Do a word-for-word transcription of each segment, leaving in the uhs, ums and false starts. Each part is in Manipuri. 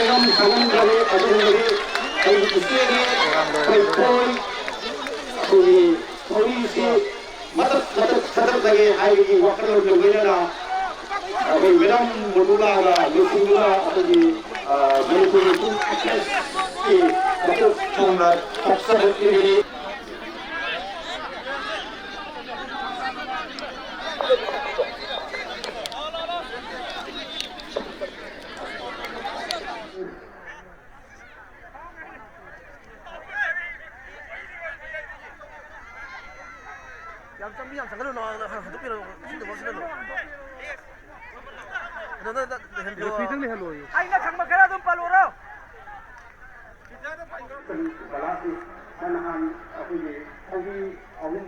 ꯈꯪꯉꯝ-, ꯈꯪꯉꯝꯗ꯭ꯔꯕ ꯑꯗꯨꯒꯨꯝꯕꯒꯤ ꯑꯩꯒꯤ ꯏꯆꯦꯒꯤ ꯄꯩꯄꯣꯏ ꯑꯩꯈꯣꯏꯒꯤ ꯊꯧꯔꯤꯁꯤ ꯃꯇꯠ ꯃꯇꯠ ꯊꯥꯗꯔꯛꯂꯒꯦ ꯍꯥꯏꯕꯒꯤ ꯋꯥꯈꯜꯂꯣꯟꯒ ꯂꯣꯏꯅꯅ ꯑꯩꯈꯣꯏ ꯃꯦꯗꯥꯝ ꯃꯣꯅꯨꯂꯥꯒ ꯂꯨꯁꯤꯡꯗꯨꯅ ꯑꯩꯈꯣꯏꯒꯤ, ꯑ, ꯃꯅꯤꯄꯨꯔꯒꯤ ꯐꯨꯠ ꯐꯤꯠꯅꯦꯁꯀꯤ ꯃꯀꯣꯛ ꯊꯣꯡꯅ ꯊꯣꯛꯆꯕ ꯄꯤꯕꯅꯤ꯫ ꯌꯥꯝ ꯆꯪ-, ꯃꯤ ꯌꯥꯝ ꯆꯪꯍꯜꯂꯨꯅꯣ, ꯍꯟꯗꯣꯛꯄꯤꯔꯣ, ꯏꯁꯤꯡꯗꯣ ꯃꯣꯠꯁꯤꯜꯂꯅꯨ꯫ ꯑꯗꯣ ꯅꯪ, ꯅꯪ ꯂꯩꯍꯟꯕꯤꯌꯣ꯫ ꯔꯦꯐ꯭ꯔꯤꯗꯪ ꯂꯩꯍꯜꯂꯣꯌꯦ꯫ ꯑꯩꯅ ꯈꯪꯕ ꯈꯔ ꯑꯗꯨꯝ ꯄꯥꯜꯂꯣꯔꯣ꯫ ꯕꯂꯥꯁꯤ ꯅꯍꯥꯟ ꯑꯩꯈꯣꯏꯒꯤ ꯊꯧꯔꯤ ꯑꯍꯨꯝ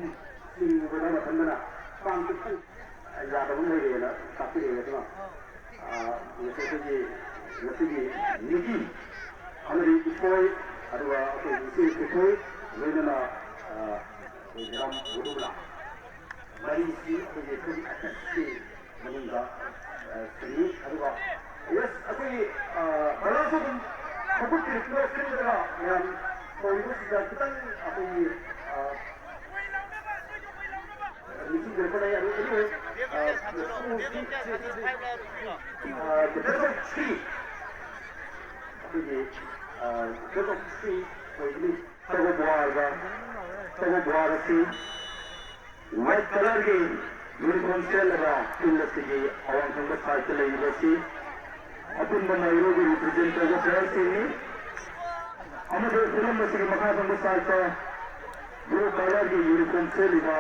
ꯆꯤꯡꯕꯗ ꯃꯊꯟꯗꯅ ꯀꯥꯡ ꯈꯤꯇꯪ ꯌꯥꯗꯕ ꯑꯃ ꯂꯩꯔꯦꯅ ꯇꯥꯛꯄꯤꯔꯛꯑꯦ꯫ ꯑꯗꯨꯅ, ꯑ, ꯉꯁꯤ ꯑꯩꯈꯣꯏꯒꯤ ꯉꯁꯤꯒꯤ ꯅꯤꯀꯤ ꯑꯃꯗꯤ ꯏꯊꯣꯏ, ꯑꯗꯨꯒ ꯑꯩꯈꯣꯏꯒꯤ ꯏꯆꯦ ꯏꯊꯣꯏ, ꯂꯣꯏꯅꯅ, ꯑ, ꯑꯩꯈꯣꯏ ꯃꯦꯗꯥꯝ ꯃꯣꯅꯨꯂꯥ ꯃꯔꯤꯁꯤ ꯑꯩꯈꯣꯏꯒꯤ ꯊꯧꯔꯤ ꯑꯦꯇꯦꯛꯁꯤ ꯃꯅꯨꯡꯗ, ꯑ, ꯆꯤꯡꯏ꯫ ꯑꯗꯨꯒ, ꯌꯦꯁ, ꯑꯩꯈꯣꯏꯒꯤ, ꯑ, ꯕ꯭ꯔꯗꯔꯁꯨ ꯑꯗꯨꯝ ꯃꯈꯨꯠ ꯄꯤꯔꯛꯄꯤꯔꯣ, ꯁꯤꯟꯕꯗ ꯃꯌꯥꯝ ꯇꯧꯔꯤꯕꯁꯤꯗ ꯈꯤꯇꯪ ꯑꯩꯈꯣꯏꯒꯤ, ꯑ, ꯅꯤꯡꯁꯤꯡꯕꯤꯔꯛꯄ ꯂꯩ꯫ ꯑꯗꯨ, anyway, ꯑ, ꯁ꯭ꯀꯨꯜꯒꯤ, ꯑ, the best of three, ꯑꯩꯈꯣꯏꯒꯤ, ꯑ, best of three ꯑꯣꯏꯒꯅꯤ꯫ ꯇꯒ ꯕꯨꯋꯥꯔꯒ, ꯇꯒ ꯕꯨꯋꯥꯔ ꯑꯁꯤ ꯋꯥꯏꯠ ꯀꯂꯔꯒꯤ ꯌꯨꯅꯤꯐꯣꯔꯝ ꯁꯦꯠꯂꯒ ꯐꯤꯜ ꯑꯁꯤꯒꯤ ꯑꯋꯥꯡ ꯊꯪꯕ ꯁꯥꯏꯠꯇ ꯂꯩꯔꯤꯕ ꯑꯁꯤ ꯑꯄꯨꯟꯕ ꯃꯥꯏꯔꯨꯒꯤ ꯔꯤꯄ꯭ꯔꯖꯦꯟ ꯇꯧꯕ ꯄ꯭ꯂꯦꯌꯔꯁꯤꯡꯅꯤ꯫ ꯑꯃꯗꯤ ꯐꯤꯂꯝ ꯑꯁꯤꯒꯤ ꯃꯈꯥ ꯊꯪꯕ ꯁꯥꯏꯠꯇ ꯕ꯭ꯂꯨ ꯀꯂꯔꯒꯤ ꯌꯨꯅꯤꯐꯣꯔꯝ ꯁꯦꯠꯂꯤꯕ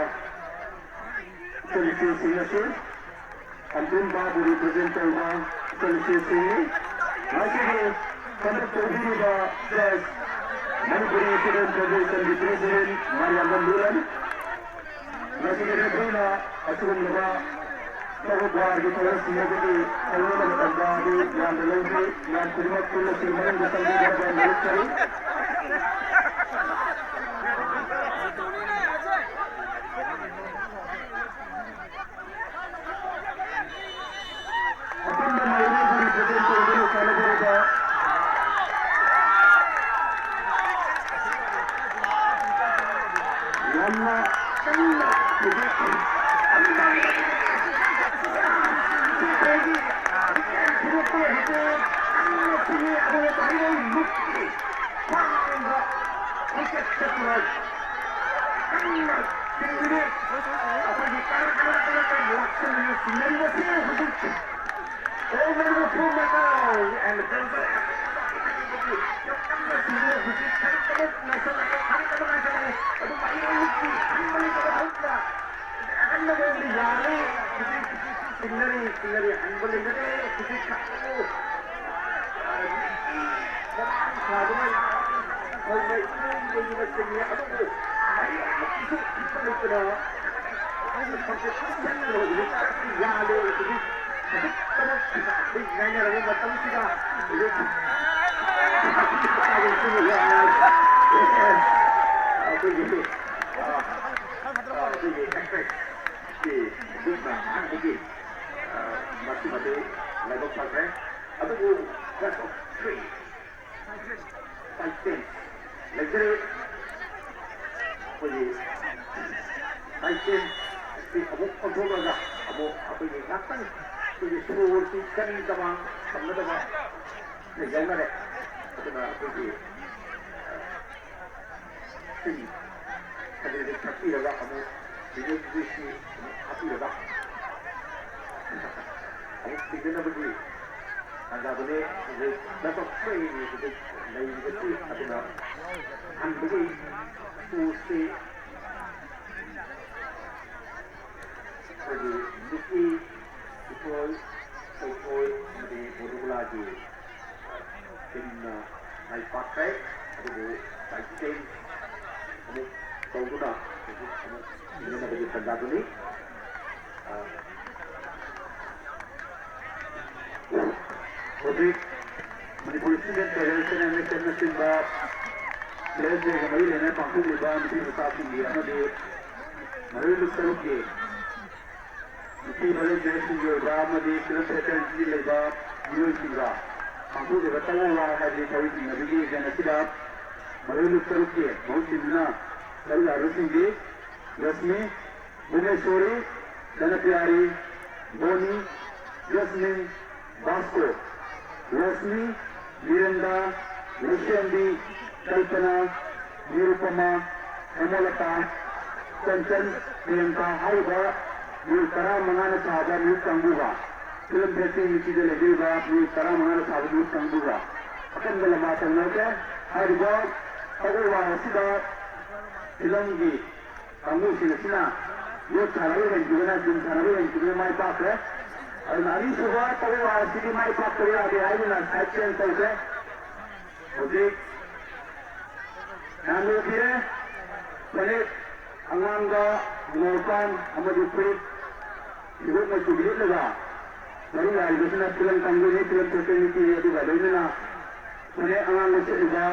ꯏꯆꯜ ꯏꯆꯦꯁꯤꯡ ꯑꯁꯤ ꯑꯟꯇꯣꯟ ꯕꯥꯕꯨ ꯔꯤꯄ꯭ꯔꯖꯦꯟ ꯇꯧꯕ ꯏꯆꯜ ꯏꯆꯦꯁꯤꯡꯅꯤ꯫ ꯉꯁꯤꯒꯤ ꯀꯟꯗꯛ ꯇꯧꯕꯤꯔꯤꯕ ꯖꯖ ꯃꯅꯤꯄꯨꯔꯤ ꯏꯁꯇꯨꯗꯦꯟ ꯐꯦꯗꯔꯦꯁꯟꯒꯤ ꯄ꯭ꯔꯦꯁꯤꯗꯦꯟ ꯃꯥꯔꯤꯌꯥꯝꯕꯝ ꯂꯨꯂꯟ꯫ ꯉꯁꯤꯒꯤ ꯔꯦꯐ꯭ꯔꯤꯅ ꯑꯁꯤꯒꯨꯝꯂꯕ ꯇꯧꯕ ꯕꯥꯔꯒꯤ ꯊꯧꯔꯝꯁꯤꯡ ꯑꯗꯨꯒꯤ ꯊꯧꯔꯝ ꯃꯇꯝꯗ ꯑꯗꯨ ꯌꯥꯝꯅ ꯂꯧꯈꯤ꯫ ꯃꯌꯥꯝ ꯈꯨꯗꯤꯡꯃꯛ ꯄꯨꯟꯅ ꯁꯤ ꯃꯅꯨꯡꯗ ꯆꯪꯕꯤꯕ ꯌꯥꯝꯅ ꯂꯧꯈꯤ꯫ ꯑꯄꯨꯟꯕ ꯃꯥꯏꯀꯩꯕꯨ ꯔꯤꯄ꯭ꯔꯖꯦꯟ ꯇꯧꯗꯨꯅ ꯁꯥꯟꯅꯖꯔꯤꯕ ꯀꯟꯅ ꯆꯤꯡꯂꯤꯕꯤ ꯑꯩꯈꯣꯏꯒꯤ ꯀꯔ ꯀꯔ ꯀꯔ ꯀꯔ ꯂꯥꯛꯁꯤꯟꯂꯤꯕꯤ ꯁꯤꯡꯅꯔꯤꯕꯁꯤ ꯍꯧꯖꯤꯛ ꯇꯧꯅꯔꯤꯕ ꯐꯤꯕꯝ ꯑꯁꯤ and ꯇꯧꯖꯔꯦ꯫ ꯀꯟꯅ ꯆꯤꯡꯂꯤꯕ ꯍꯧꯖꯤꯛ ꯊꯥꯔꯤꯛ ꯇꯔꯨꯛ ꯉꯥꯏꯁꯤꯜꯂꯛꯑꯦ, ꯊꯥꯔꯤꯛ ꯑꯃ ꯉꯥꯏꯁꯤꯜꯂꯛꯑꯦ꯫ ꯑꯗꯨ ꯃꯍꯩꯔꯣꯏꯒꯤ ꯑꯍꯥꯟꯕ ꯂꯩꯇꯕ ꯊꯣꯛꯄ ꯑꯍꯥꯟꯕ ꯃꯑꯣꯡꯗ ꯌꯥꯔꯦ꯫ ꯍꯧꯖꯤꯛ ꯆꯤꯡꯅꯔꯤ, ꯆꯤꯡꯅꯔꯤ, ꯍꯟꯕ ꯂꯩꯅꯔꯦ꯫ ꯍꯧꯖꯤꯛ ꯀꯥꯞꯄꯨ꯫ ꯑꯩꯈꯣꯏꯒꯤ ꯑꯍꯥꯟꯕꯒꯤ ꯃꯁꯤꯃꯗꯤ ꯂꯥꯏꯕꯛ ꯐꯈ꯭ꯔꯦ꯫ ꯑꯗꯨꯕꯨ best of three ꯇꯥꯏꯇꯦꯟ ꯂꯩꯖꯔꯦ꯫ ꯑꯩꯈꯣꯏꯒꯤ ꯇꯥꯏꯇꯦꯟ ꯑꯁꯤ ꯑꯃꯨꯛ ꯑꯣꯟꯊꯣꯛꯂꯒ ꯑꯃꯨꯛ ꯑꯩꯈꯣꯏꯒꯤ ꯉꯥꯛꯇꯪ ꯑꯩꯈꯣꯏꯒꯤ ꯁꯣꯔꯁꯤ ꯀꯔꯤ ꯀꯃꯥꯡ ꯁꯝꯅꯗꯕ ꯌꯥꯎꯅꯔꯦ꯫ ꯑꯗꯨꯅ ꯑꯩꯈꯣꯏꯒꯤ ꯁꯤꯡ ꯈꯖꯤꯛ ꯈꯖꯤꯛ ꯊꯛꯄꯤꯔꯒ ꯑꯃꯨꯛ ꯚꯤꯗꯤꯑꯣ ꯀ꯭ꯂꯤꯞꯁꯤ ꯑꯃꯨꯛ ꯍꯥꯞꯄꯤꯔꯒ ꯑꯃꯨꯛ ꯊꯦꯡꯅꯅꯕꯒꯤ ꯇꯥꯟꯖꯥꯗꯨꯅꯤ꯫ ꯍꯧꯖꯤꯛ ꯂꯥꯏꯕꯛ ꯐꯩ ꯍꯧꯖꯤꯛ ꯂꯩꯔꯤꯕꯁꯤ꯫ ꯑꯗꯨꯅ ꯍꯟꯕꯒꯤ ꯁꯣꯁꯤ ꯑꯩꯈꯣꯏꯒꯤ ꯅꯨꯄꯤ ꯏꯊꯣꯏ, ꯊꯣꯏꯊꯣꯏ ꯑꯃꯗꯤ ꯃꯣꯅꯨꯒꯨꯂꯥꯒꯤ ꯇꯤꯝꯅ ꯃꯥꯏ ꯄꯥꯛꯈ꯭ꯔꯦ꯫ ꯑꯗꯨꯕꯨ ꯇꯥꯏꯇꯦꯟ ꯑꯃꯨꯛ ꯇꯧꯗꯨꯅ ꯍꯧꯖꯤꯛ ꯑꯃꯨꯛ ꯁꯤꯟꯅꯅꯕꯒꯤ ꯇꯥꯟꯖꯥꯗꯨꯅꯤ꯫ ꯑ, ꯍꯧꯖꯤꯛ ꯃꯅꯤꯄꯨꯔ ꯁ꯭ꯇꯨꯗꯦꯟꯠ ꯐꯦꯗꯔꯦꯁꯟ ꯑꯦꯝ ꯑꯦꯁ ꯑꯦꯐꯅꯆꯤꯡꯕ ꯄ꯭ꯂꯦꯌꯔꯁꯤꯡꯒ ꯃꯔꯤ ꯂꯩꯅꯅ ꯄꯥꯡꯊꯣꯛꯂꯤꯕ ꯅꯨꯄꯤ ꯃꯆꯥꯁꯤꯡꯒꯤ ꯑꯃꯗꯤ ꯃꯔꯨ ꯂꯨꯞ ꯇꯔꯨꯛꯀꯤ ꯅꯨꯄꯤ ꯚꯣꯂꯨꯟꯇꯤꯌꯔꯁꯤꯡꯒꯤ ꯑꯣꯏꯕ ꯑꯃꯗꯤ ꯐꯤꯂꯝ ꯐꯦꯁꯇꯤꯚꯦꯜꯒꯤ ꯂꯩꯕ ꯃꯤꯑꯣꯏꯁꯤꯡꯒ ꯄꯥꯡꯊꯣꯛꯂꯤꯕ ꯇꯛꯋꯥ ꯋꯥ ꯍꯥꯏꯕꯗꯤ ꯊꯧꯔꯤ ꯆꯤꯡꯅꯕꯒꯤ ꯏꯚꯦꯟꯠ ꯑꯁꯤꯗ ꯃꯔꯨ ꯂꯨꯞ ꯇꯔꯨꯛꯀꯤ ꯃꯍꯨꯠ ꯁꯤꯟꯗꯨꯅ ꯁꯔꯨꯛ ꯌꯥꯔꯤꯕꯁꯤꯡꯗꯤ ꯔꯁꯃꯤ, ꯚꯨꯕꯅꯦꯁꯣꯔꯤ, ꯙꯅꯄ꯭ꯔꯤꯌꯥꯔꯤ, ꯕꯣꯅꯤ, ꯖꯁꯃꯤꯟ, ꯚꯥꯁꯀꯣ, ꯔꯁꯃꯤ, ꯃꯤꯔꯟꯗꯥ, ꯂꯩꯁꯦꯝꯕꯤ, ꯀꯜꯄꯅꯥ, ꯅꯤꯔꯨꯄꯃꯥ, ꯍꯦꯃꯂꯇꯥ, ꯆꯟꯆꯟ, ꯄ꯭ꯔꯤꯌꯥꯡꯀꯥ ꯍꯥꯏꯔꯤꯕ ꯃꯤꯑꯣꯏ ꯇꯔꯥꯃꯉꯥꯅ ꯁꯥꯕ ꯃꯤꯍꯨꯠ ꯀꯥꯡꯕꯨꯒ, ꯐꯤꯂꯝ ꯐꯦꯁꯇꯤꯚꯦꯜ ꯅꯨꯃꯤꯠꯁꯤꯗ ꯂꯩꯕꯤꯔꯤꯕ ꯃꯤꯑꯣꯏ ꯇꯔꯥꯃꯉꯥꯅ ꯁꯥꯕ ꯃꯤꯍꯨꯠ ꯀꯥꯡꯕꯨꯒ ꯑꯀꯟꯕ ꯂꯝꯕꯥ ꯇꯧꯅꯔꯦ꯫ ꯍꯥꯏꯔꯤꯕ ꯇꯛꯋꯥꯏ ꯋꯥꯔ ꯑꯁꯤꯗ ꯐꯤꯂꯝꯒꯤ ꯀꯥꯡꯕꯨꯁꯤꯡ ꯑꯁꯤꯅ ꯌꯣꯠ ꯁꯥꯟꯅꯕ ꯍꯦꯟꯈꯤꯕꯅ, ꯖꯤꯝ ꯁꯥꯟꯅꯕ ꯍꯦꯟꯈꯤꯕꯅ ꯃꯥꯏ ꯄꯥꯛꯈ꯭ꯔꯦ꯫ ꯑꯗꯨꯅ ꯑꯅꯤꯁꯨꯕ ꯇꯛꯋꯥꯏ ꯋꯥꯔ ꯑꯁꯤꯗꯤ ꯃꯥꯏ ꯄꯥꯛꯇꯕ ꯌꯥꯗꯦ ꯍꯥꯏꯗꯨꯅ ꯁꯥꯏꯠ ꯆꯦꯟꯖ ꯇꯧꯈ꯭ꯔꯦ꯫ ꯍꯧꯖꯤꯛ ꯃꯌꯥꯝ ꯎꯕꯤꯔꯦ, ꯐꯅꯦꯛ ꯑꯉꯥꯡꯕ, ꯉꯧꯄꯥꯟ ꯑꯃꯗꯤ ꯐꯨꯔꯤꯠ ꯍꯤꯒꯣꯛ ꯃꯆꯨꯒꯤ ꯂꯤꯠꯂꯒ ꯁꯔꯨꯛ ꯌꯥꯔꯤꯕꯁꯤꯅ ꯐꯤꯂꯝ ꯀꯥꯡꯕꯨꯅꯤ, ꯐꯤꯂꯝ ꯐꯦꯁꯇꯤꯚꯦꯜ ꯅꯨꯃꯤꯠꯀꯤ, ꯑꯗꯨꯒ ꯂꯣꯏꯅꯅ ꯐꯅꯦꯛ ꯑꯉꯥꯡꯕ ꯁꯦꯠꯂꯤꯕ,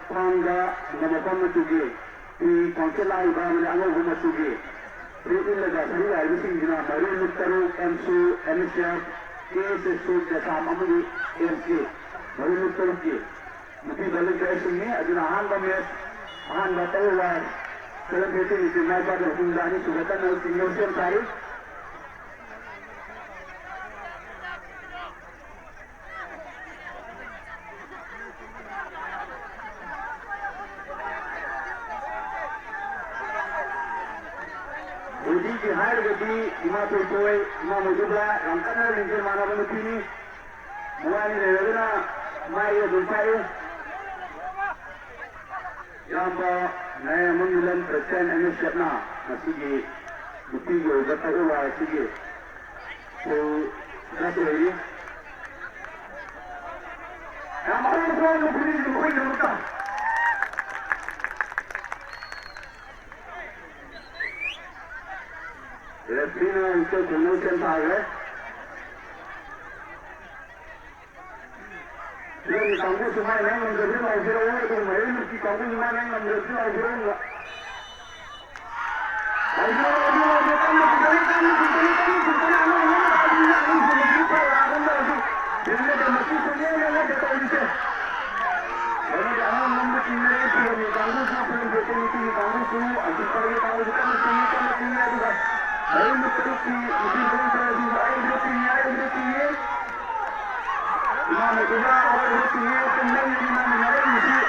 ꯈ꯭ꯋꯥꯡꯗ ꯍꯪꯒꯥꯝ ꯃꯄꯥꯟ ꯃꯆꯨꯒꯤ ꯐꯤ ꯈ꯭ꯋꯥꯡꯆꯦꯠ ꯂꯥꯛꯏꯕ ꯑꯃꯗꯤ ꯑꯉꯧꯕ ꯃꯆꯨꯒꯤ ꯐꯨꯔꯤꯠ ꯂꯤꯠꯂꯒ ꯁꯔꯨꯛ ꯌꯥꯔꯤꯕꯁꯤꯡꯁꯤꯅ ꯃꯔꯨ ꯂꯨꯞ ꯇꯔꯨꯛ, ꯑꯦꯝꯁꯨ, ꯑꯦꯝꯑꯦꯁꯑꯦꯐ, ꯀꯦꯑꯦꯁꯑꯦꯁꯌꯨ, ꯖꯦꯁꯥꯝ ꯑꯃꯗꯤ ꯑꯦꯝꯁꯀꯤ ꯃꯔꯨ ꯂꯨꯞ ꯇꯔꯨꯛꯀꯤ ꯅꯨꯄꯤ ꯚꯣꯂꯨꯟꯇꯤꯌꯔꯁꯤꯡꯅꯤ꯫ ꯑꯗꯨꯅ ꯑꯍꯥꯟꯕ ꯃꯦꯠꯆ, ꯑꯍꯥꯟꯕ ꯇꯔꯨꯛ ꯋꯥꯏ ꯁꯚꯦꯟ ꯐꯤꯐꯇꯤ ꯃꯤꯇꯔ ꯃꯥꯏ ꯄꯥꯛꯄ ꯃꯇꯨꯡꯗ ꯑꯅꯤꯁꯨꯕ ꯀꯟꯅ ꯁꯤꯒꯅꯦꯜ ꯁꯦꯝ ꯁꯥꯔꯤ꯫ ꯕꯣꯗꯤꯒꯤ ꯍꯥꯏꯔꯒꯗꯤ ꯏꯃꯥ ꯊꯣꯏꯊꯣꯏ, ꯏꯃꯥ ꯃꯣꯗꯨꯕ ꯌꯥꯝ ꯀꯟꯅ ꯂꯤꯡꯖꯦꯜ ꯃꯥꯟꯅꯕ ꯅꯨꯄꯤꯅꯤ꯫ ꯃꯕꯥꯅꯤ ꯂꯩꯔꯒꯅ ꯃꯥꯏ ꯑꯗꯨꯝ ꯄꯥꯛꯏ꯫ ꯏꯌꯥꯝꯕ ꯅꯥꯌꯥꯝꯕꯝ ꯃꯤꯂꯟ, ꯄ꯭ꯔꯦꯁꯤꯗꯦꯟꯠ ꯑꯦꯝ ꯑꯦꯁ ꯑꯦꯐꯅ ꯉꯁꯤꯒꯤ ꯅꯨꯄꯤꯒꯤ ꯑꯣꯏꯕ ꯇꯛꯋꯥꯏ ꯋꯥꯔ ꯑꯁꯤꯒꯤ ꯁ꯭ꯀꯨꯜ ꯈꯔꯁꯨ ꯂꯩꯔꯤ꯫ ꯌꯥꯝ ꯑꯍꯥꯟꯕ ꯊꯣꯛꯍꯟꯕ ꯈꯨꯗꯤꯡꯒꯤ ꯃꯈꯣꯏꯒꯤꯗꯃꯛꯇ ꯔꯦꯐ꯭ꯔꯤꯅ ꯍꯧꯖꯤꯛ ꯈꯣꯡꯅꯧ ꯁꯦꯝ ꯁꯥꯈ꯭ꯔꯦ꯫ ꯐꯤꯂꯝꯒꯤ ꯀꯥꯡꯕꯨꯁꯨ ꯃꯥꯏ ꯃꯥꯏ ꯉꯝꯖꯕꯤꯗ ꯂꯥꯎꯕꯤꯔꯛꯑꯣ, ꯑꯗꯨꯒ ꯃꯍꯩꯔꯣꯏ ꯅꯨꯄꯤ ꯀꯥꯡꯕꯨꯁꯨ ꯃꯥꯏ ꯃꯥꯏ ꯉꯝꯖꯕꯤꯗ ꯂꯥꯎꯕꯤꯔꯛꯑꯣ꯫ ꯂꯥꯎꯕꯤꯔꯛꯑꯣ, ꯂꯥꯎꯕꯤꯔꯛꯑꯣ, ꯂꯥꯎꯕꯤꯔꯛꯑꯣ, ꯀꯟꯅ ꯆꯤꯡꯈꯠꯂꯤ, ꯀꯟꯅ ꯆꯤꯡꯈꯠꯂꯤ, ꯀꯟꯅ ꯆꯤꯡꯈꯠꯂꯤ, ꯑꯉꯝ ꯑꯉꯝꯕ ꯂꯥꯎꯕꯤꯔꯤ, ꯑꯉꯝ ꯐꯖꯕꯤꯔꯤ, ꯐꯔꯦ, ꯑꯉꯝꯕ ꯍꯧꯖꯤꯛ ꯌꯦꯡꯂꯒ ꯃꯁꯤ ꯈꯨꯠꯌꯦꯡ ꯌꯦꯡꯂꯒ ꯇꯧꯔꯤꯁꯦ꯫ ꯀꯩꯅꯣꯒꯤ ꯑꯉꯝ ꯑꯉꯝꯕ ꯆꯤꯡꯅꯔꯦ, ꯐꯤꯂꯝꯒꯤ ꯀꯥꯡꯕꯨꯁꯨ, ꯐꯤꯂꯝ ꯐꯦꯁꯇꯤꯚꯦꯜꯒꯤ ꯀꯥꯡꯕꯨꯁꯨ, ꯑꯁꯤꯐꯥꯎꯒꯤ ꯀꯥꯡꯕꯨꯁꯨ ꯀꯟꯅ ꯆꯤꯡꯏ, ꯀꯟꯅ ꯆꯤꯡꯏ, ꯑꯗꯨꯒ ꯃꯌꯨꯝ ꯇꯔꯨꯛꯀꯤ ꯅꯨꯄꯤ ꯃꯌꯨꯝ ꯇꯔꯨꯛꯁꯤꯡꯁꯨ ꯑꯔꯣꯏꯕꯗ ꯆꯤꯡꯏ, ꯑꯔꯣꯏꯕꯗ ꯆꯤꯡꯏ꯫ ꯏꯃꯥ ꯃꯩꯇꯩꯅ ꯑꯋꯥꯏꯕ ꯆꯤꯡꯉꯦ, ꯄꯨꯡ ꯃꯔꯤ ꯃꯔꯤ ꯃꯔꯤ ꯃꯔꯤ꯫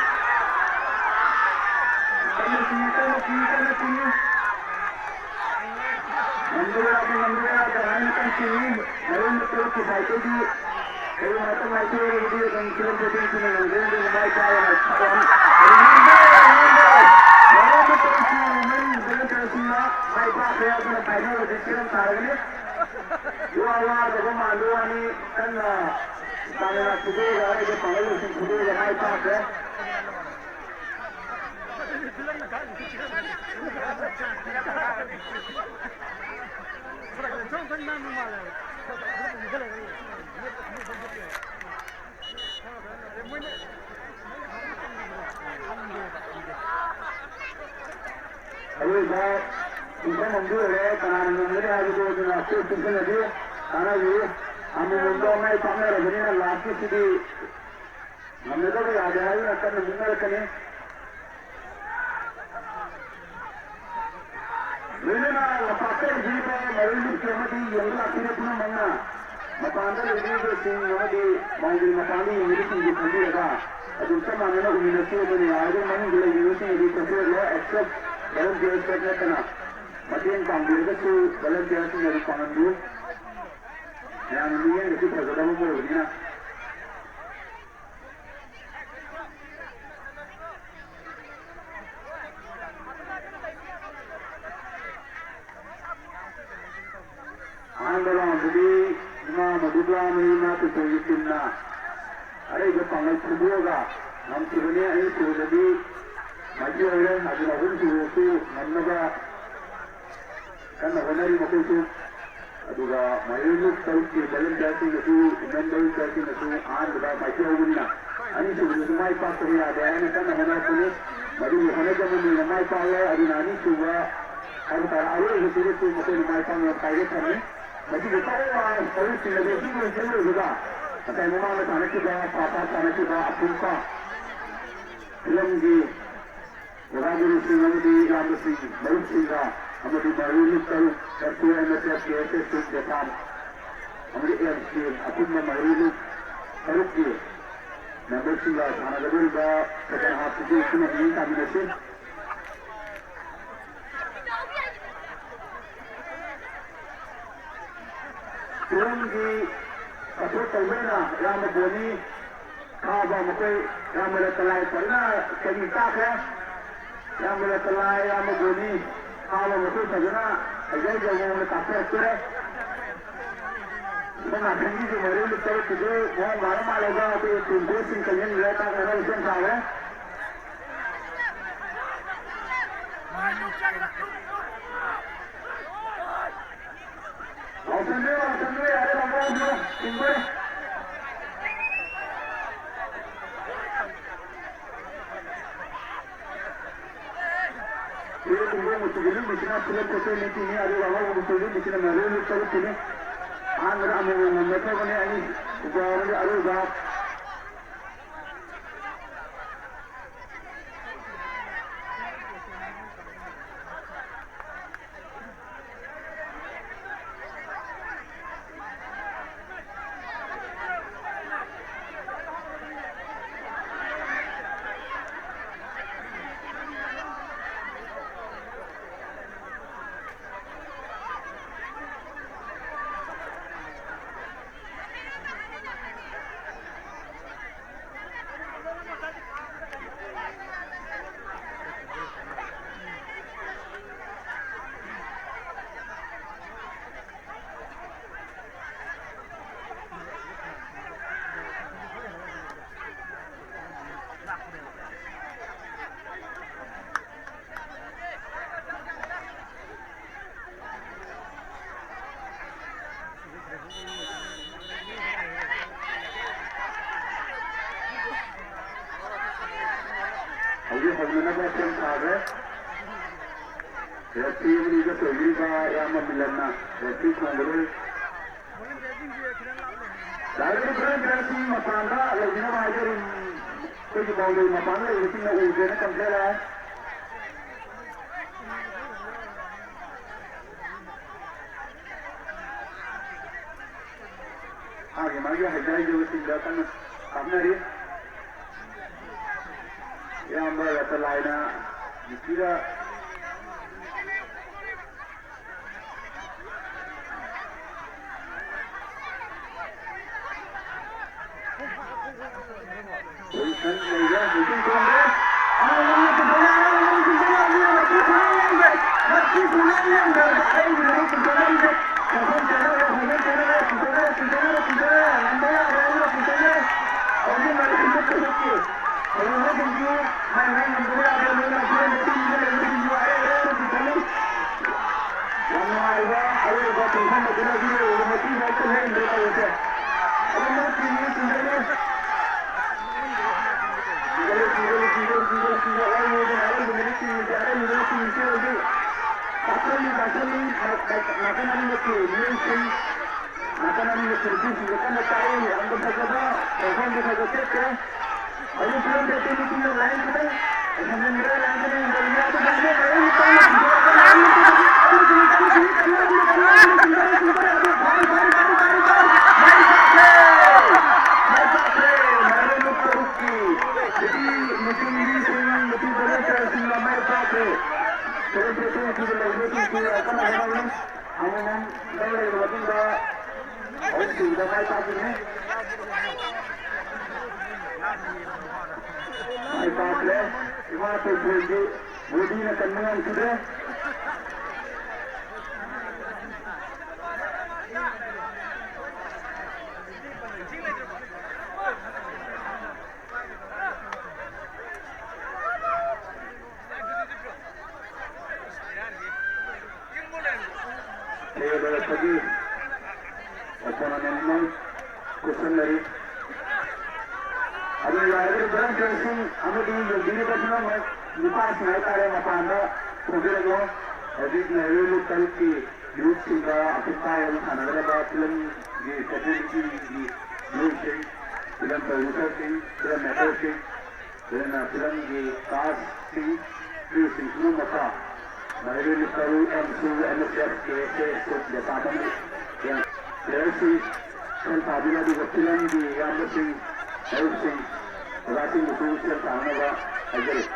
ꯃꯥꯏ ꯄꯥꯛꯈ꯭ꯔꯦ꯫ ꯑꯗꯨꯅ ꯐꯥꯏꯅꯦꯜ ꯍꯧꯖꯤꯛ ꯁꯦꯝ ꯁꯥꯔꯒꯅꯤ꯫ ꯏꯋꯥ ꯋꯥꯗꯕ ꯃꯥꯟꯕ ꯋꯥꯅꯤ꯫ ꯀꯟꯅ ꯁ꯭ꯇꯥꯃꯤꯅꯥ ꯐꯨꯗꯣꯛꯑꯒ, ꯑꯔꯩꯕ ꯄꯥꯡꯒꯜꯁꯤꯡ ꯐꯨꯗꯣꯛꯑꯒ ꯃꯥꯏ ꯄꯥꯛꯈ꯭ꯔꯦ꯫ ꯑꯔꯣꯏꯕ ꯄꯨꯡꯐꯝ ꯑꯃꯗꯤ ꯑꯣꯏꯔꯦ꯫ ꯀꯅꯥꯅ ꯉꯝꯒꯅꯤ ꯍꯥꯏꯕꯗꯨ ꯑꯗꯨꯅ ꯑꯩꯈꯣꯏ ꯄꯨꯟꯁꯤꯟꯅꯕꯤꯌꯨ, ꯇꯥꯟꯅꯕꯤꯌꯨ꯫ ꯑꯃꯃꯝꯗꯣ ꯃꯥꯏ ꯄꯥꯛꯅꯔꯕꯅꯤꯅ ꯂꯥꯁꯀꯤꯁꯤꯗꯤ ꯉꯝꯅꯗꯕ ꯌꯥꯗꯦ ꯍꯥꯏꯗꯨꯅ ꯀꯟꯅ ꯃꯨꯛꯅꯔꯛꯀꯅꯤ꯫ ꯂꯣꯏꯅꯅ ꯂꯝꯄꯥꯛꯇ ꯂꯩꯕꯤꯔꯤꯕ ꯃꯔꯣꯏ ꯂꯨꯞꯀꯤ ꯑꯃꯗꯤ ꯌꯦꯡꯕ ꯂꯥꯛꯄꯤꯔꯤꯕ ꯄꯨꯝꯅꯃꯛꯅ ꯃꯄꯥꯟꯗ ꯂꯩꯕꯤꯔꯤꯕꯁꯤꯡ ꯑꯃꯗꯤ boundary ꯃꯄꯥꯟꯗ ꯌꯦꯡꯂꯤꯕꯁꯤꯡꯕꯨ ꯈꯟꯕꯤꯔꯒ ꯑꯗꯨꯝ ꯆꯞ ꯃꯥꯟꯅꯅ ꯎꯃꯤꯟꯅꯁꯤ꯫ ꯑꯗꯨꯅ ꯌꯥꯔꯤꯕ ꯃꯅꯨꯡꯗ ꯂꯩꯕꯤꯕꯁꯤꯡ ꯑꯗꯨ ꯆꯠꯊꯣꯛꯂꯣ, except volunteers ꯈꯛ ꯅꯠꯇꯅ꯫ ꯃꯇꯦꯡ ꯄꯥꯡꯕꯤꯔꯒꯁꯨ volunteersꯁꯤꯡꯅ ꯑꯗꯨꯝ ꯄꯥꯡꯍꯟꯕꯤꯌꯨ꯫ ꯃꯌꯥꯝꯒꯤ ꯃꯤꯠꯌꯦꯡꯗꯁꯨ ꯐꯖꯒꯗꯕ ꯑꯃ ꯑꯣꯏꯕꯅꯤꯅ꯫ ꯑꯍꯥꯟꯕ roundꯗꯗꯤ ꯏꯃꯥ ꯃꯗꯨꯕ꯭ꯂꯥ ꯃꯌꯨꯝꯅ ꯇꯨꯡꯒꯣꯜꯒꯤ teamꯅ ꯑꯔꯩꯕ ꯄꯥꯡꯒꯜ ꯐꯨꯗꯣꯛꯑꯒ ꯉꯝꯈꯤꯕꯅꯤ꯫ ꯑꯅꯤꯁꯨꯕꯗꯗꯤ ꯃꯥꯏꯊꯤ ꯑꯣꯏꯔꯦ꯫ ꯑꯗꯨꯅ ꯑꯍꯨꯝꯁꯨꯕꯁꯨ ꯉꯝꯅꯕ ꯀꯟꯅ ꯍꯣꯠꯅꯔꯤ ꯃꯈꯣꯏꯁꯨ꯫ ꯑꯗꯨꯒ ꯃꯌꯨꯝ ꯇꯔꯨꯛꯀꯤ volunteersꯁꯤꯡꯅꯁꯨ, women volunteersꯁꯤꯡꯅꯁꯨ ꯑꯍꯥꯟꯕꯗ ꯃꯥꯏꯊꯤꯍꯧꯕꯅꯤꯅ ꯑꯅꯤꯁꯨꯕꯗꯁꯨ ꯃꯥꯏ ꯄꯥꯛꯇꯕ ꯌꯥꯗꯦ ꯍꯥꯏꯅ ꯀꯟꯅ ꯍꯣꯠꯅꯔꯛꯄꯅꯤ꯫ ꯃꯗꯨꯒꯤ ꯍꯣꯠꯅꯖꯃꯟꯗꯨꯅ ꯃꯥꯏ ꯄꯥꯛꯂꯦ꯫ ꯑꯗꯨꯅ ꯑꯅꯤꯁꯨꯕ ꯍꯥꯏꯕ ꯇꯥꯔꯦ, ꯑꯔꯣꯏꯕꯁꯤꯗꯁꯨ ꯃꯈꯣꯏꯅ ꯃꯥꯏ ꯄꯥꯛꯅꯕ ꯈ꯭ꯋꯥꯏꯗꯒꯤ ꯐꯪꯏ꯫ ꯃꯁꯤꯒꯤ ꯇꯧꯔꯕ ꯇꯔꯨꯛꯁꯤꯡ ꯑꯗꯨ ꯍꯧꯖꯤꯛ ꯂꯣꯏꯁꯤꯜꯂꯣꯏꯕꯒ ꯉꯁꯥꯏ ꯃꯃꯥꯡꯗ ꯁꯥꯟꯅꯈꯤꯕ, ꯄꯥ ꯄꯥ ꯁꯥꯟꯅꯈꯤꯕ ꯑꯄꯨꯟꯕ ꯐꯤꯂꯝꯒꯤ ꯑꯣꯖꯥ ꯒꯨꯔꯨꯁꯤꯡ ꯑꯃꯗꯤ ꯏꯌꯥꯝꯕꯁꯤꯡ, ꯃꯔꯨꯞꯁꯤꯡꯒ ꯑꯃꯗꯤ ꯃꯔꯨꯞ ꯇꯔꯨꯛ, ꯑꯦꯁ ꯇꯤ ꯑꯥꯏ ꯅꯠꯇ꯭ꯔ ꯀꯦ ꯑꯦꯁ ꯑꯦꯁ ꯁꯤꯡ ꯖꯄꯥꯟ ꯑꯃꯗꯤ ꯑꯦꯝꯁꯀꯤ ꯑꯄꯨꯟꯕ ꯃꯔꯨꯞ ꯇꯔꯨꯛꯀꯤ memberꯁꯤꯡꯒ ꯁꯥꯟꯅꯒꯗꯧꯔꯤꯕ second halfꯁꯤꯗꯤ ꯄꯨꯟꯅ ꯃꯤꯠꯌꯦꯡ ꯇꯥꯃꯤꯟꯅꯁꯤ꯫ ꯇꯨꯡꯒꯤ ꯁꯄꯣꯔꯠ ꯇꯧꯕꯅ ꯑꯌꯥꯝꯕ ꯕꯣꯅꯤ ꯊꯥꯕ ꯃꯈꯣꯏ ꯑꯌꯥꯝꯕ ꯔꯇꯂꯥꯏ ꯐꯖꯅ ꯀꯔꯤ ꯇꯥꯈ꯭ꯔꯦ꯫ ꯑꯌꯥꯝꯕ ꯔꯇꯂꯥꯏ ꯑꯌꯥꯝꯕ ꯕꯣꯅꯤ ꯊꯥꯕ ꯃꯈꯣꯏ ꯐꯖꯅ ꯍꯩꯖ ꯍꯩꯖꯕ ꯃꯑꯣꯡꯗ ꯀꯥꯞꯊꯔꯛꯇꯣꯔꯦ꯫ ꯁꯣꯝ ꯅꯥꯀꯟꯒꯤꯁꯨ ꯃꯔꯤ ꯇꯔꯨꯛꯀꯤꯁꯨ ꯃꯑꯣꯡ ꯃꯥꯜꯂ ꯃꯥꯜꯂꯒ ꯑꯩꯈꯣꯏ ꯇꯤꯝ ꯀꯣꯆꯁꯤꯡ ꯆꯪꯁꯤꯟꯈ꯭ꯔꯦ, ꯇꯥꯛꯅꯅꯕ ꯁꯦꯝ ꯁꯥꯈ꯭ꯔꯦ꯫ ꯂꯥꯎꯁꯟꯕꯤꯌꯨ, ꯂꯥꯎꯁꯟꯕꯤꯌꯨ, ꯌꯥꯔꯦ, ꯂꯥꯎꯁꯟꯕꯤꯌꯨ, ꯊꯤꯡꯕꯤꯌꯨ꯫ ꯐꯨꯔꯤꯠ ꯈꯣꯡꯒ꯭ꯔꯥꯎ ꯃꯆꯨꯒꯤ ꯂꯤꯠꯂꯤꯁꯤꯅ ꯐꯨꯔꯤꯠ ꯀꯣꯇꯦ ꯃꯤꯇꯤꯅꯤ, ꯑꯗꯨꯒ ꯑꯉꯧꯕ ꯃꯆꯨ ꯂꯤꯠꯂꯤꯁꯤꯅ ꯃꯦꯔꯨ ꯂꯤꯠ ꯇꯔꯨꯛꯀꯤꯅꯤ꯫ ꯑꯍꯥꯟꯕꯗ ꯑꯃꯃꯝ ꯉꯝꯅꯈ꯭ꯔꯕꯅꯤ, ꯑꯅꯤ ꯁꯨꯕ ꯑꯃꯗꯤ ꯑꯔꯣꯏꯕ꯫ ꯍꯧꯖꯤꯛ ꯍꯧꯅꯅꯕ ꯁꯦꯝ ꯁꯥꯈ꯭ꯔꯦ꯫ ꯔꯦꯐ꯭ꯔꯤ ꯑꯃꯅꯤꯒ ꯆꯣꯏꯕꯤꯔꯤꯕ ꯏꯌꯥꯝꯕ ꯃꯤꯂꯟꯅ ꯔꯦꯐ꯭ꯔꯤ ꯈꯣꯡꯕꯗꯨ ꯂꯥꯏꯔꯤꯛ ꯈꯔ ꯈꯔꯁꯤ ꯃꯄꯥꯟꯗ ꯂꯩꯕꯤꯅꯕ ꯍꯥꯏꯖꯔꯤ꯫ ꯑꯩꯈꯣꯏꯒꯤ ꯕꯥꯎꯟꯗꯔꯤ ꯃꯄꯥꯟꯗ ꯂꯩꯕꯁꯤꯡꯅ ꯎꯗ꯭ꯔꯦꯅ ꯀꯝꯄ꯭ꯂꯦꯟ ꯂꯥꯛꯑꯦ꯫ ꯃꯥꯒꯤ ꯃꯥꯒꯤ ꯍꯩꯖ ꯍꯩꯖꯕꯁꯤꯡꯗ ꯀꯟꯅ ꯀꯥꯞꯅꯔꯤ꯫ ꯏꯌꯥꯝꯕ ꯔꯇꯟꯂꯥꯜꯅ ꯅꯨꯄꯤꯗ꯫ ꯌꯥꯝ ꯅꯨꯡꯉꯥꯏꯕ ꯑꯔꯣꯏꯕ ꯄꯨꯡꯐꯝ ꯑꯗꯨꯅ ꯍꯧꯖꯤꯛ ꯂꯩꯔꯤꯕ ꯃꯁꯤ ꯍꯦꯛꯇ ꯂꯦꯡꯗ꯭ꯔꯦ ꯇꯧꯔꯤꯁꯦ꯫ ꯑꯗꯨ ꯃꯔꯨꯞꯁꯤꯡ ꯃꯤꯁꯤꯡꯗꯅꯤ꯫ ꯆꯥꯛꯁꯜꯂꯤ, ꯆꯥꯛꯁꯜꯂꯤ, ꯆꯥꯛꯁꯜꯂꯤ, ꯅꯥꯀꯟ ꯑꯅꯤꯃꯛꯀꯤ ꯃꯤꯑꯣꯏꯁꯤꯡ, ꯅꯥꯀꯟ ꯑꯅꯤꯃꯛꯀꯤ ꯅꯨꯄꯤꯁꯤꯡꯁꯦ ꯀꯟꯅ ꯇꯥꯛꯏ, ꯌꯥꯝꯅ ꯐꯖꯕ ꯄꯨꯡꯐꯝꯗꯤ ꯐꯖ ꯆꯠꯈ꯭ꯔꯦ꯫ ꯑꯍꯨꯝꯁꯨꯕꯗ ꯃꯥꯏ ꯄꯥꯛꯈꯤꯕꯅꯤ꯫ ꯃꯥꯏ ꯄꯥꯛꯈ꯭ꯔꯦ꯫ ꯏꯃꯥ ꯇꯣꯏꯊꯣꯏꯒꯤ ꯕꯣꯗꯤꯅ ꯀꯟꯕ ꯉꯝꯈꯤꯗ꯭ꯔꯦ꯫ ꯊꯦꯡꯅꯔꯛꯄꯒꯤ ꯑꯣꯄꯣꯅꯦꯟꯠꯅ ꯈꯨꯠꯁꯝꯅꯔꯤ꯫ ꯑꯗꯨ ꯌꯥꯔꯒꯗꯤ ꯚꯣꯂꯨꯟꯇꯤꯌꯔꯁꯤꯡ ꯑꯃꯗꯤ ꯌꯦꯡꯕꯤꯔꯤꯕ ꯄꯨꯝꯅꯃꯛ ꯅꯨꯄꯥꯁꯤꯡ ꯍꯥꯏꯇꯥꯔꯦ ꯃꯄꯥꯟꯗ ꯊꯣꯛꯄꯤꯔꯛꯂꯣ꯫ ꯍꯧꯖꯤꯛ ꯅꯦꯍꯔꯨ ꯂꯣꯀꯦꯜꯒꯤ ꯌꯨꯠꯁꯤꯡꯗ ꯑꯄꯨꯟ ꯇꯥꯏ ꯑꯃ ꯁꯥꯟꯅꯒꯗꯕ ꯐꯤꯂꯝꯒꯤ ꯐꯦꯁꯤꯂꯤꯇꯤꯒꯤ ꯃꯤꯑꯣꯏꯁꯤꯡ, ꯐꯤꯂꯝ ꯄ꯭ꯔꯣꯗ꯭ꯌꯨꯁꯔꯁꯤꯡ, ꯐꯤꯂꯝ ꯃꯦꯀꯔꯁꯤꯡ, ꯑꯗꯨꯅ ꯐꯤꯂꯝꯒꯤ ꯀꯥꯁꯁꯤꯡ, ꯀ꯭ꯔꯨꯁꯤꯡ ꯄꯨꯝꯅꯃꯛꯇ ꯃꯍꯩꯔꯣꯏ ꯂꯨꯄꯥ ꯑꯃꯁꯨ ꯑꯦꯝ ꯑꯦꯁ ꯑꯦꯐ, ꯀꯦ ꯑꯦꯁ ꯑꯦ, ꯁ꯭ꯀꯨꯜ ꯗꯤꯄꯥꯔꯠꯃꯦꯟ, ꯄ꯭ꯂꯦꯌꯔꯁꯤꯡ ꯁꯦꯜ ꯊꯥꯕꯤꯔꯤ, ꯑꯗꯨꯒ ꯐꯤꯂꯝꯒꯤ ꯏꯌꯥꯝꯕꯁꯤꯡ, ꯃꯔꯨꯞꯁꯤꯡ, ꯑꯣꯖꯥꯁꯤꯡꯕꯨꯁꯨ ꯁꯦꯜ ꯊꯥꯅꯕ ꯍꯥꯏꯖꯔꯤ꯫